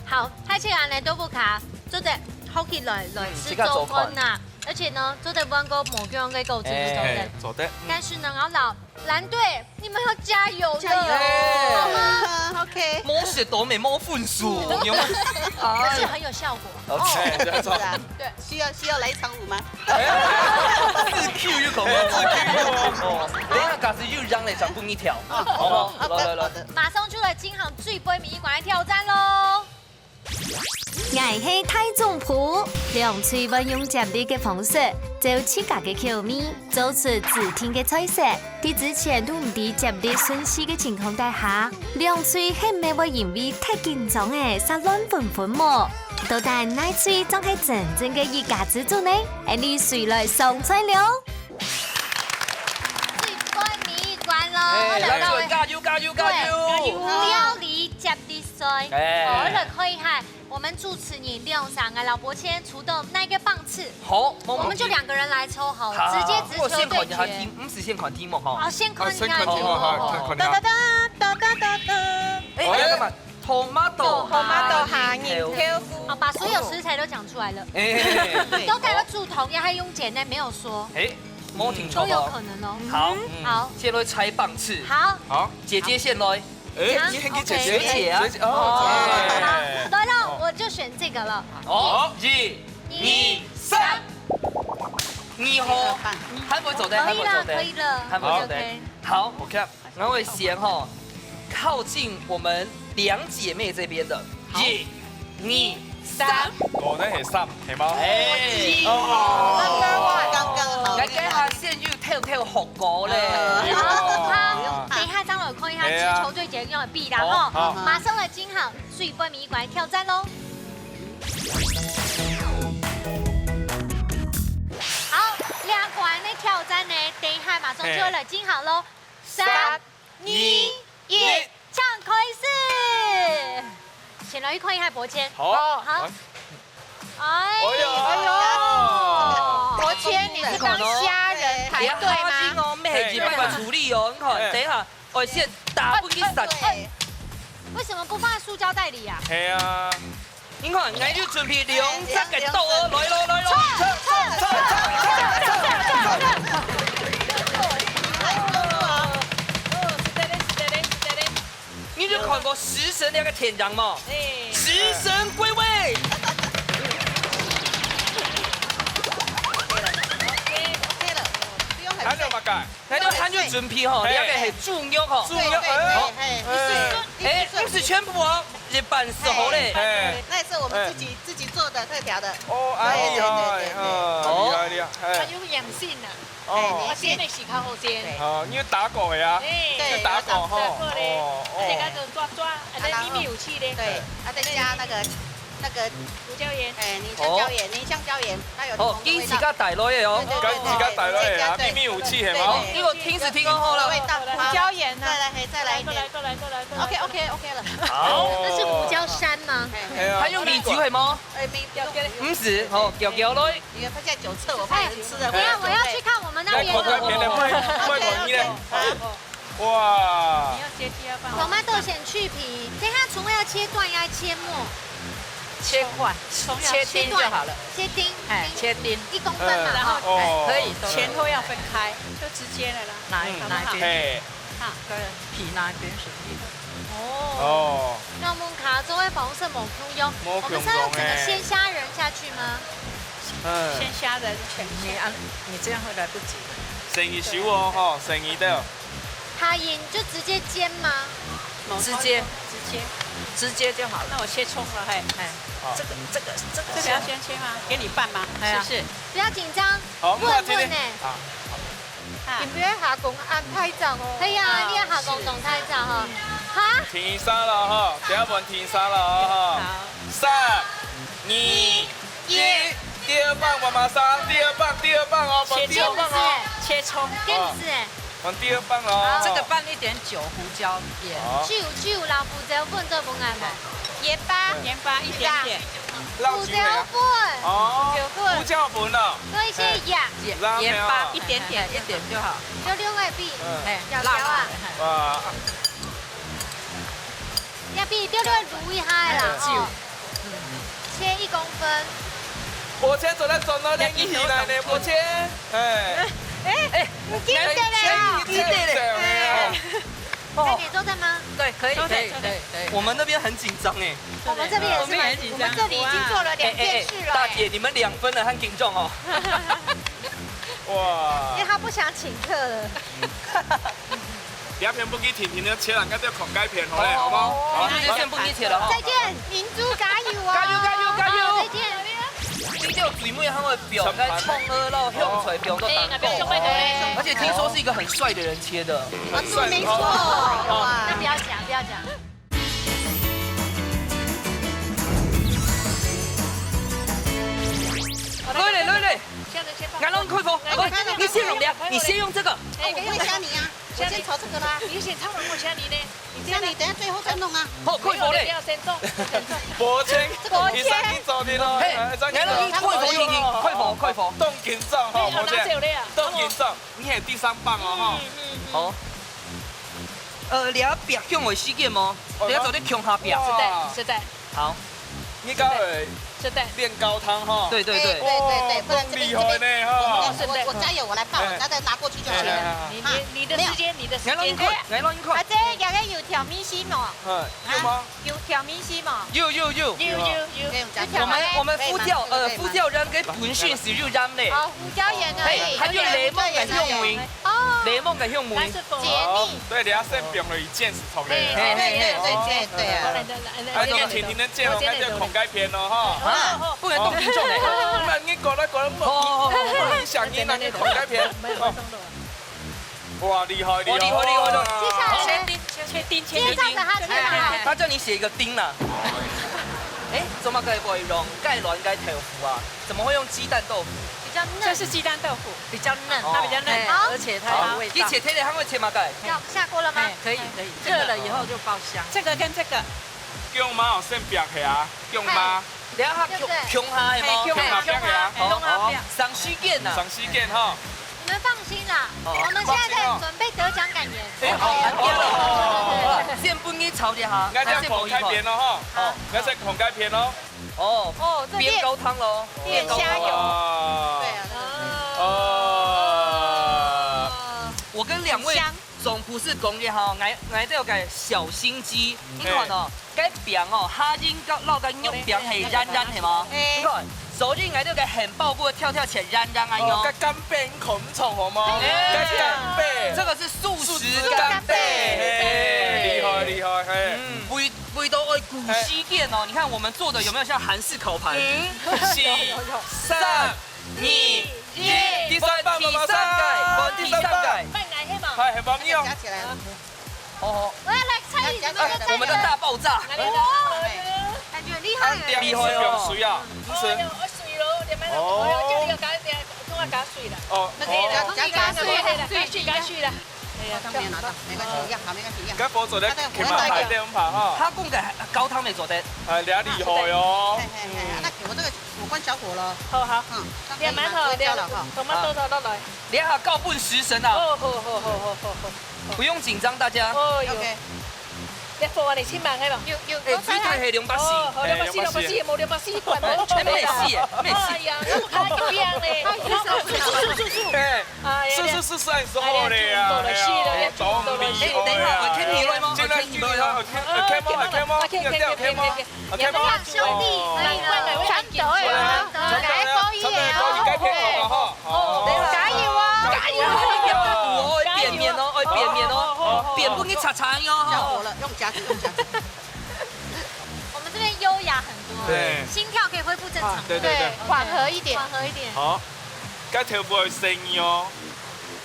好，大家安尼都不卡，做得好起來，來吃中餐啊。嗯，自家做飯。而且呢，做得換個無共樣个構圖，哎。對不對？嘿，做得。但是呢，我老 藍隊，你們要加油了，加油。好嗎？OK。無食到咩，無分數，有沒有？但是很有效果。OK。哦，是啊。對。需要，需要來一場舞嗎？哎，自Q又講到自Q。哦，等一下，假使又讓你想不一條，好不好？好，來，來，來。好的。馬上就來進行最尾一關的挑戰囉。 𠊎係大總舖，兩隊會用接力个方式，照自家个口味，做出指定个菜色。在之前都毋知接力順序个情況底下，兩隊係毋係會因為忒緊張而煞亂紛紛無？到底哪隊正係真正个一家之煮呢？恁樣誰來上菜了？最尾一關囉，哎，來，來，來，加油，加油，加油！對，料理接力賽。哎。好，來看一下， 我們主持人兩儕个老伯謙抽到哪個棒次？好，無問題。我們就兩個人來抽好了，好，直接直球對決。我先看一下題，毋係先看題目吼。好，先看一下題目。啊，先看題目，好，好，好，好。看，看，看。噠噠噠，噠噠噠噠。哎，哎。要幹嘛？Tomato，Tomato，蝦仁，豆腐。豆腐。好，把所有食材都講出來了。哎。都改了煮湯，也還用煎的，沒有說。哎，無聽錯哦。都有可能哦。好，嗯。好。先來猜棒次。好。好。姐姐先來。 哎，啊，你喊佢姐姐，OK。學姐啊。學姐，哦，哦。好，姐姐。來了，哦。我就選這個了。哦，一、二、三。二號，還會做得，可以啦，還會做得，可以了。還會做得。OK。好，OK，𠊎會選吼，靠近我們兩姐妹這邊的。好。一、二、三。哦，該係三，係無？哎。哦。剛剛好。來，該下先有 偷偷學過咧。啊。好，好，等一下張老師看一下，係啊。直球對決用的必答吼。好，好。馬上來進行最尾一關挑戰囉。好，這關个挑戰呢，等一下馬上就會來進行囉。嘿。三、三、二、一。一。 請開始。先來看一下伯謙。好。好。哎。哎呦。哎呦。伯謙，你是幫蝦仁排隊嗎？你看哦，你看哦，你看哦，你看哦，你看哦。哎。等一下，我先打分佢殺。哎，哎，為什麼不放在塑膠袋裡啊？係啊。 你看，𠊎就準備兩隻个刀哦，來咯，來咯。你有看過食神那個天陽無？哎。食神歸位。還有麼个？ 𠊎兜還有準備吼，嘿。這個係豬肉吼。豬肉，對，對，哎。對，嘿，嘿。哎，毋係全部哦，一半就好咧。嘿。那也是我們自己，嘿。自己做的，特調的。哦，哎，對，對，對，對，對。厲害，哦。厲害，厲害，嘿。還有鹽水啊。哦。哎，鹽水。啊，這個係較好先。對。哦，你有打過个啊？哎。對，有打過吼。打過咧。哦，哦。啊，這個就抓抓，啊，這裡面有氣咧。對，啊，再加那個 那個胡椒鹽。哎，寧香椒鹽，哦。寧香椒鹽，它有檸檬的味道。哦，佢自家帶來个哦。對，對，對，自家帶來个啊，對，對，對，祕密武器係無？對，對，對。這個聽是聽講好了。味道，好。胡椒鹽呢？再來，嘿，再來一點。過來，過來，過來，過來。OK，OK，OK了。好。這是胡椒山嗎？嘿，嘿。哎呀，還有米酒係無？哎，沒，不用，不用。毋係，好，攪攪來。你看，它現在酒測，我怕有人吃了會有酒味。哎，等一下，我要去看我們那邊的。來，快，快，快，快，快，你來。OK，OK，好。 哇！你要切第二棒。Tomato先去皮，等一下蔥要切段，要切末。切块，切丁就好了。切丁，哎，切丁。一公分嘛，嗯，哈。哦。哎，可以，都可以。前后要分开，就直接的啦，哪一，好不好？哪一边？嘿。好。对，皮那一边是硬的。哦。哦。那我们卡州的保护色某空用，我们是要整个鲜虾仁下去吗？嗯。鲜虾仁全下。你啊，你这样会来不及的。生意修哦，吼，生意的。 下仁就直接煎吗？直接，直接，直接就好了。那我切葱了，嘿。哎，好。这个，这个，这个这个要先切吗？给你拌吗？哎呀。是不是？不要紧张，好，我们看今天，问问呢。啊，啊。你不要下工安太早哦。哎呀，啊，你要下工动太早哈。哈？停一下了哈，等下我们停一下了哈。好。三、二、一，第二棒，妈妈桑，第二棒，第二棒哦，切第二棒哦。切葱，切葱。这样子哎。 往第二棒哦。好。这个拌一点酒、胡椒、盐。好。酒，酒，老胡椒粉做分俺们。盐巴。盐巴一点点。辣椒没有？胡椒粉。哦，胡椒粉。胡椒粉哦。多一些盐。哎，盐，辣椒没有？盐巴一点点，一点就好。就六个B。嗯。哎，辣椒啊。辣椒。哇。要比六六卤一下啦，哎，哦。切一公分。我切做得转到另一起来呢，我切。哎。哎，哎， 你记得了。哎，记得了。哎。哦。那你坐在吗？对，可以，坐在，可以，坐在。可以，可以。我们那边很紧张哎。我们这边也是蛮，我们也很紧张。我们这里已经做了两件事了哎。哎，哎，哎，大姐，你们两分了，很紧张哦。哇。因为他不想请客了。你要全部给婷婷的切了，应该叫孔盖片好嘞，好不好？好，好，好。婷婷先不给切了哈。再见，明珠加油哦。加油，加油，加油。好，再见。 你就最尾佢个表，該創意摎香菜表都當高。哎，那表兄妹的嘞。而且听说是一个很帅的人切的。啊，对，没错。哇。那不要讲，不要讲。来来来来，现在先放。俺让你开火，来，你先用这个。哎，我先虾米啊，我先炒这个啦。你先炒了，我虾米呢？ 你这样，你等下最后再弄啊。好，开火嘞。没有，不要先动，先动。抱歉，抱歉。你先去做你咯，嘿，哎，再去做。来了，你开火，你，你，开火，开火。动紧张哈，哎，好，抱歉。拿走了呀。动紧张，你系第三棒哦，哈。嗯，嗯，嗯。好。呃，你要表向我时间吗？哦，你要做得向下表。哇。是的，是的。好。你搞的 是的。变高汤哈。对，对，对。哎，对，对，对，哦，不然这边，更厉害呢，哈。这边，我，我，我，我加油，我来抱，哎。那再拿过去就好了。哎，哎，哎。你，你，你的时间，啊。你的时间。没有。来咯，你看，哎。来咯，你看。啊，这个有调味须无？嗯，有吗？啊，有调味须无？有，有，有。有，有，有。有调味。我们，我们胡椒，呃，可以吗？可以吗？胡椒仁跟本身是有盐的。哦，胡椒盐而已。嘿，它就檸檬跟香味。哦。檸檬跟香味。那是否解腻。哦，对，你要先放了一件事。 好嘞。对，对，对，对，对，对啊。哎，那个甜甜的酱，我们就孔盖片咯，哈。啊，不能动听众哎。哦，那你过来，过来，哦，哦，哦，哦。影响你那个孔盖片。哦。哇，厉害，厉害。哦，厉害，厉害，厉害。接下来呢？切丁，切丁，切丁。今天照着他切嘛。哎，哎，哎。他叫你写一个丁啦。哎，怎么可以不会用盖卵盖豆腐啊？怎么会用鸡蛋豆腐？比较嫩。这是鸡蛋豆腐。 比较嫩，哦。它比较嫩。哎，好。而且它有味道。好，一切，天天还会切嘛，该？要下锅了吗？哎，可以，可以，热了以后就爆香。这个跟这个。姜妈哦，先煏起啊，姜妈。哎。等下它对不对？穷，穷下的吗？哎，穷下，穷下，穷下，哎，哦，哦。上时间呐。上时间哈。你们放心啦，哦，我们现在在准备得奖感言。放心哦。哎，好，好，好，好，先分你炒一下，应该这样孔盖片咯哈。好。哦，应该是孔盖片咯。 哦，哦，这变，变高汤咯，变高汤咯。变虾油。对啊，对啊，对啊。哦。我跟两位总厨师讲一下哦，俺，俺这有个小心机，你看哦，该饼哦，下仁跟，落个肉饼很软软，系吗？哎。你看，所以俺这个很爆过跳跳起来软软啊哟。哦，该干贝，你看唔错好吗？哎。该干贝。这个是素食干贝。素食干贝，嘿，厉害，厉害，嘿。嗯。味，味道爱顾时间哦。你看我们做的有没有像韩式烤盘？嗯。四、三、二、一，第三棒，第三个，第三个。慢来，嘿嘛。嗨，很棒，你好。加起来。哦。我要来参与你们的战斗。哎，我们的大爆炸。来，来，来。哇，感觉很厉害耶。厉害哦。水啊，不是。哎呦，水咯，你们，哦。哎呦，叫你要加一点，跟我加水了。哦，那个，哦。加，加，加水，加水，加水了。 哎呀，高汤没有拿到，没关系，一样，好，没关系，一样。該火做得，啊，对，我们来一个。佢嘛排队咁排哈。他讲个高汤没做得。哎，你厉害哦。嘿，嘿，嘿，那我这个我关小火了。好，好。嗯，这样可以吗？也蛮好的，不会焦了哈。同埋多少落来。你还要告诉食神啊。哦，好，好，好。不用紧张，大家。哦哟。OK。一伙啊，你先忙个嘛。有有哎，水太黑两百四。哦，好，两百四，哎，两百四。两百四，无两百四，管无。哎，没事耶，没事。哎呀，我看一样嘞。哎，是是是是是。哎，哎呀，是是是是，哎，是好嘞啊，哎呀，哎，等一下，我可以提问吗？我可以提问吗？啊，可以，可以，可以，可以，可以。啊，可以吗？可以吗？难怪我看到哎，看到哎，可以耶。加油哦！加油哦！加油哦！哦，会变面哦，会变面哦，变分你擦擦哦。加火了，用夹子，用夹子。我们这边优雅很多，对。心跳可以恢复正常。啊，对对对。对，缓和一点。缓和一点。好，该豆腐会生哦。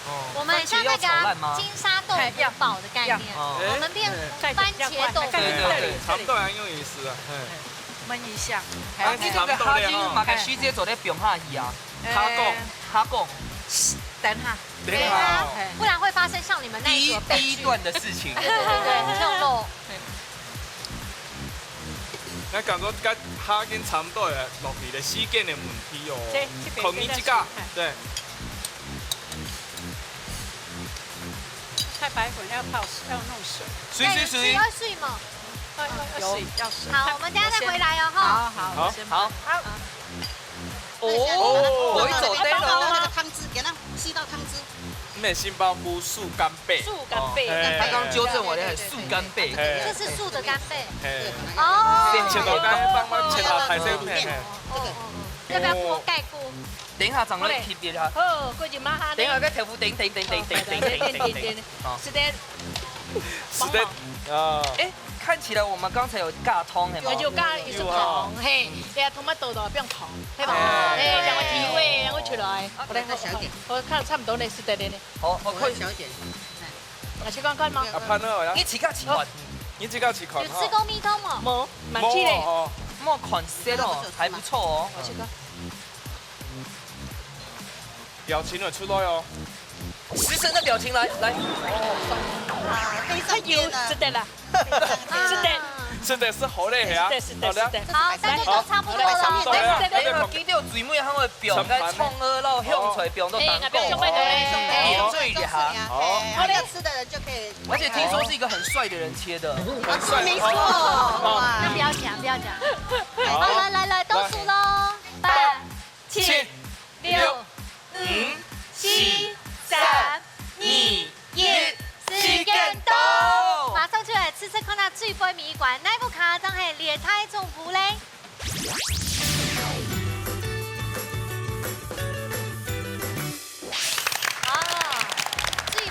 哦。我们很像那个啊，番茄要炒烂吗？金沙豆腐堡的概念，哎，要。要。我们变番茄豆腐堡。对对对，差不多很有意思啊。哎。焖一下。啊，你个下緊嘛，个時節做得放下去啊。哎。下講。下講。等下。等一下哦。哎。不然会发生像你们那一组的悲剧。第一，第一段的事情。对对对对，跳楼。 𠊎感覺該下緊差不多了，落去个時間个問題哦。這，這邊可能自家，對。太白粉要泡，要弄水。水，水，水。要水嗎？要，要，要水，要水。好，我們等下再回來哦，哈。好，好，好，我先，好。好。 哦，哦。有一種那个汤汁，给它吸到汤汁。毋係杏鮑菇，樹干貝。樹干貝。哦，嘿。他剛剛糾正我的，對，對，對，對，樹干貝。嘿。這是樹的干貝。嘿。哦。切到干，慢慢切到白色，嘿，嘿。這个。哦，哦，哦。要不要鍋蓋鍋？等一下，長官，好嘞。提別下。好，過去麻煩你。等一下，該豆腐等等等等等等等等等。哦，好。是的。是的，幫忙。啊。哎， 看起來我們剛才有加糖，係嗎？有加，有加糖，有啊。嘿，哎呀，tomato都放糖，係吧？哦。哎，讓我提味，讓我出來。好嘞，再小一點。我看差不多呢，是的呢。好，好，可以。再小一點。啊，去看看嗎？啊，拍那个啦。你自家試看。你自家試看哈。有試過蜜糖嗎？無，蠻去嘞。無哦。莫款式哦，還不錯哦。我去看。 表情有出來哦。食神的表情來，來。啊，非常甜啊。是的啦。是的。是的，是好嘞，係啊。是的，是的，好的啊。是的。好，大家都差不多了。好，來，來，來，來，今天有水妹還會表，該蔥啊，然後香菜表都當夠。哎，那邊有香菜，哎。點綴一下。好。好嘞。要吃的人就可以。而且聽說是一個很帥的人切的。很帥。沒錯。哦。哇。那不要講，不要講。好，來，來，來，倒數嘍。八、七、七、六、六、五、五、四、四、三、三、二、二、一，一，時間到。馬上就來試試看啊，最尾一關，哪一部卡正係列大總分咧？哦，最尾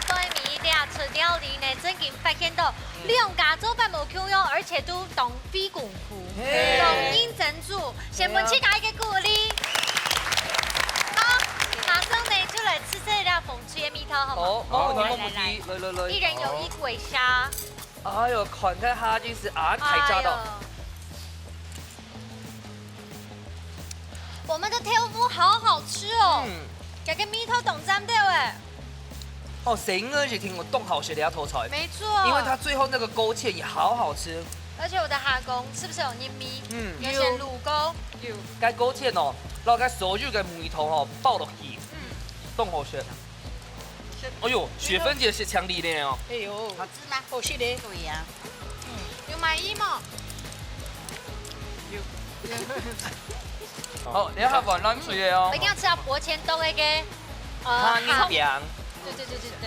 一條出料理呢，正經發現到兩家做法無共樣，而且都當費功夫，嘿。當認真做。 先分自家一個鼓勵。好，馬上呢就來試試這紅麴个味道，好無？好，好，來，來，來。來，來，來。一人有一尾蝦。哎喲，看該蝦真係啊，太炸了。哎喲。我們的豆腐好好吃哦。嗯。這個味道當讚到欸。 哦，生个一定有當好食个一道菜。沒錯。因為它最後那個勾芡也好好吃。而且我的蝦公是不是有入味？嗯。有些滷過。有。該勾芡哦，然後該所有个梅頭哦，爆落去，嗯。當好食。哎喲，雪芬姐係強力个哦。哎喲。好吃嗎？好食个。對呀。嗯。有滿意嗎？有。好，你還換冷水个哦。我一定要吃到薄前冬那個 呃，蝦仁餅。對，對，對，對，對。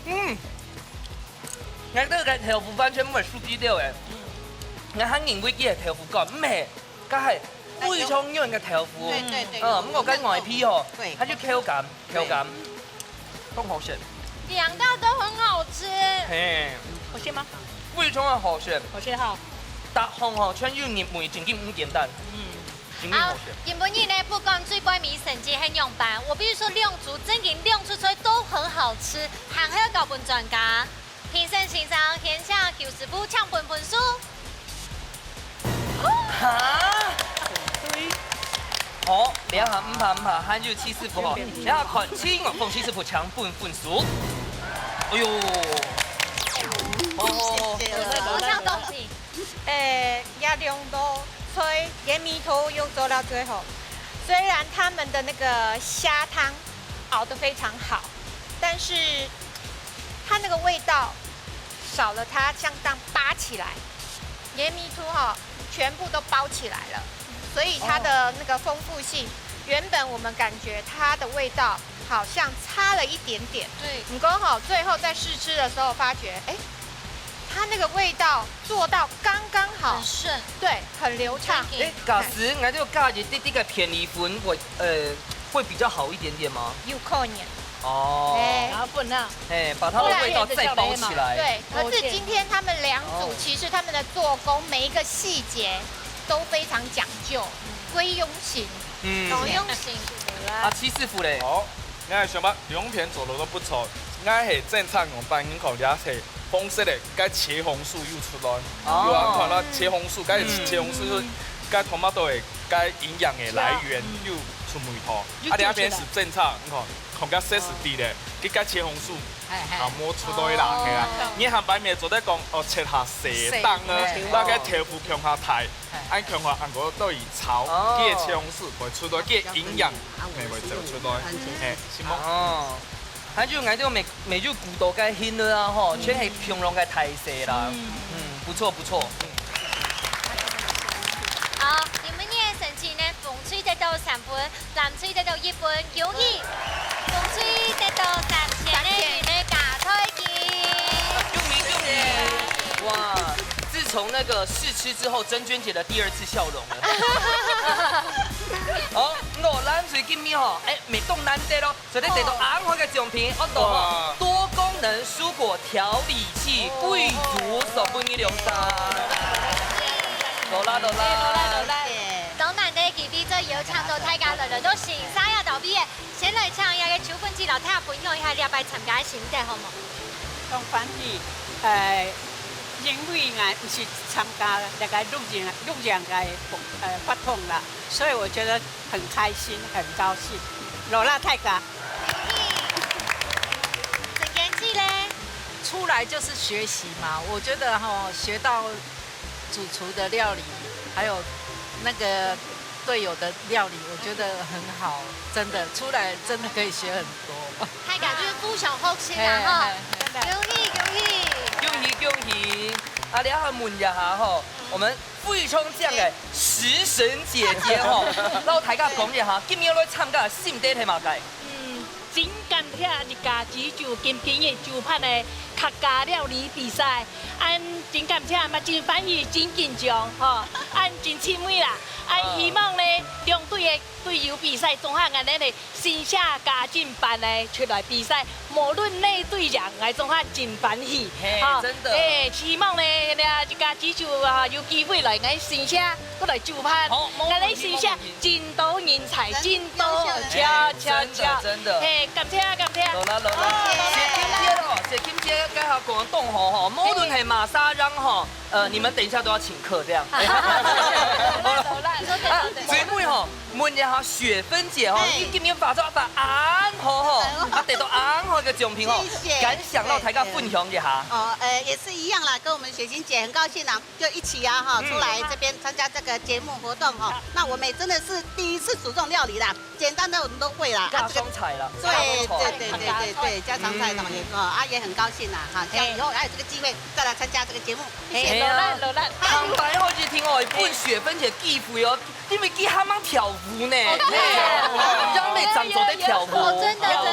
嗯。𠊎這個豆腐完全毋會輸佢兜欸。嗯。𠊎還認為佢係豆腐乾，毋係，佢係非常軟个豆腐。對，對，對，嗯，毋過該外皮哦，對。它就口感，口感。對。 當好食。兩道都很好吃。嘿。好吃嗎？非常个好食。好吃哈。逐項吼，全有入味，真經毋簡單。嗯。真經好食。好，今晡日呢，不管最尾成績係仰般，我必須說兩組正經亮出出來都很好吃，還係要交分專家。評審先生，天下九十步，請分分數。 哈？好，這下毋怕毋怕，還有七師傅吼，這下看清哦，鳳七師傅請分分數。哎喲，哦，謝謝。我想東西。誒，這兩道菜，連味道又做到最好。雖然他們的那個蝦湯熬得非常好，但是它那个味道少了，它像这样扒起来，连迷途哈全部都包起来了，所以它的那个丰富性，原本我们感觉它的味道好像差了一点点，对，你刚好最后在试吃的时候发觉，哎，它那个味道做到刚刚好很，顺。对，很流畅。对哎，假使俺就加一滴滴个片栗粉，我呃会比较好一点点吗？有可能，哦，哎然后不能，哎，把它的味道再包起来。对，可是今天他们两组哦其实他们的做工每一个细节都非常讲究，归用心。嗯很用心。啊，七师傅嘞？好，𠊎想法兩片做得都不錯，𠊎係正常用白银口，也係紅色个，該茄紅素又出來，哦有人看到茄紅素，該茄紅素係該tomato个該營養个來源又出味道。啊，兩片係正常，你看，看該色係對个，佢該茄紅素啊無出來啦，係啊。你下擺面做得講哦，切下細檔啊，那該豆腐共下大。 恁共下恁个都以炒，哦佢个茄紅素會出來，佢个營養會會走出來。嘿，係無？哦，還有𠊎兜每每日古道个興趣啊吼，全係共樣个大細啦。嗯，不錯不錯。好，今晡日个成績呢，紅隊得到三分，藍隊得到一分，恭喜！紅隊得到三千个銀个加菜金。恭喜恭喜！哇，自從那個試吃之後，珍娟姐的第二次笑容了。好，我藍隊今日吼，哎，乜當難得咯，絕對得到恁好个獎品，哦，多功能蔬果調理器，貴族手工藝用的。勞力勞力。當難得个機會，再邀請到大家來來到新沙亞島畢業，先來請這个邱粉姊摎大家分享一下這擺參加个心得，好無？當歡喜，呃，因為𠊎毋係參加那個露營露營个呃活動啦，所以我覺得很開心，很高興。勞力大家。陳建志咧，出來就是學習嘛。我覺得哈，學到主廚的料理，還有那個隊友的料理，我覺得很好，真的出來真的可以學很多。大家就係互相學習啦，吼。恭喜恭喜！恭喜恭喜！啊，這下問一下吼，我們非常靚个食神姐姐吼，摎大家講一下，今日來參加心得係麼个？嗯，真感謝一家之煮今晡日主辦个客家料理比賽，恁真感謝嘛，真歡喜，真緊張吼，恁真趣味啦。恁希望呢，兩隊个隊友比賽總下恁呢呢，心血加緊辦呢出來比賽，無論哪隊贏，𠊎總下真歡喜。嘿，真的。嘿，希望呢，這一家之煮啊，有機會來𠊎心血過來主辦，好，無問題，𠊎心血真多人才，真多，真的真的。嘿，感謝感謝。勞力勞力，謝金姐哦，謝金姐剛好講動吼吼，無論係麼儕人吼，呃，你們等一下都要請客這樣。好了，啊，最尾吼，問一下雪芬姐吼，你今日化妝化恁好吼，啊，得到恁好个獎品吼，感想摎大家分享一下。哦，呃，也是一樣啦，跟我們雪琴姐很高興啦，就一起啊哈，出來這邊參加這個節目活動哈。那我們也真的是第一次煮這種料理啦，簡單的我們都會啦。啊，這個家常菜啦，對對對對對對，家常菜呢也哦啊也很高興啦哈，希望以後還有這個機會再來參加這個節目，謝謝。嘿啊，老賴老賴，坦白好一聽哦，分雪芬姐機會哦，因為佢還吂跳舞呢，嘿，讓你掌做得跳舞，哦，真的真的。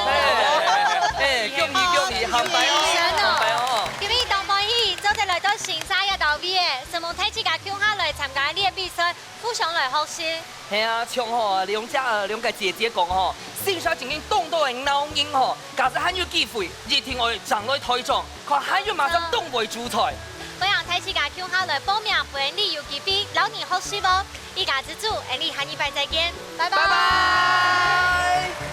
哎，恭喜恭喜，坦白哦，坦白哦。今日當歡喜，做得來到新沙這島位，承蒙大自家共下來參加這個比賽，互相來學習。係啊，像吼兩家呃兩個姐姐講吼，新沙正經當多个鬧熱吼，假使還有機會，一定愛上來台上，看還有麼儕當會煮菜。歡迎大自家共下來報名，分你有機會摎你學習哦。一家之煮，𠊎等下禮拜再見，拜拜。拜拜。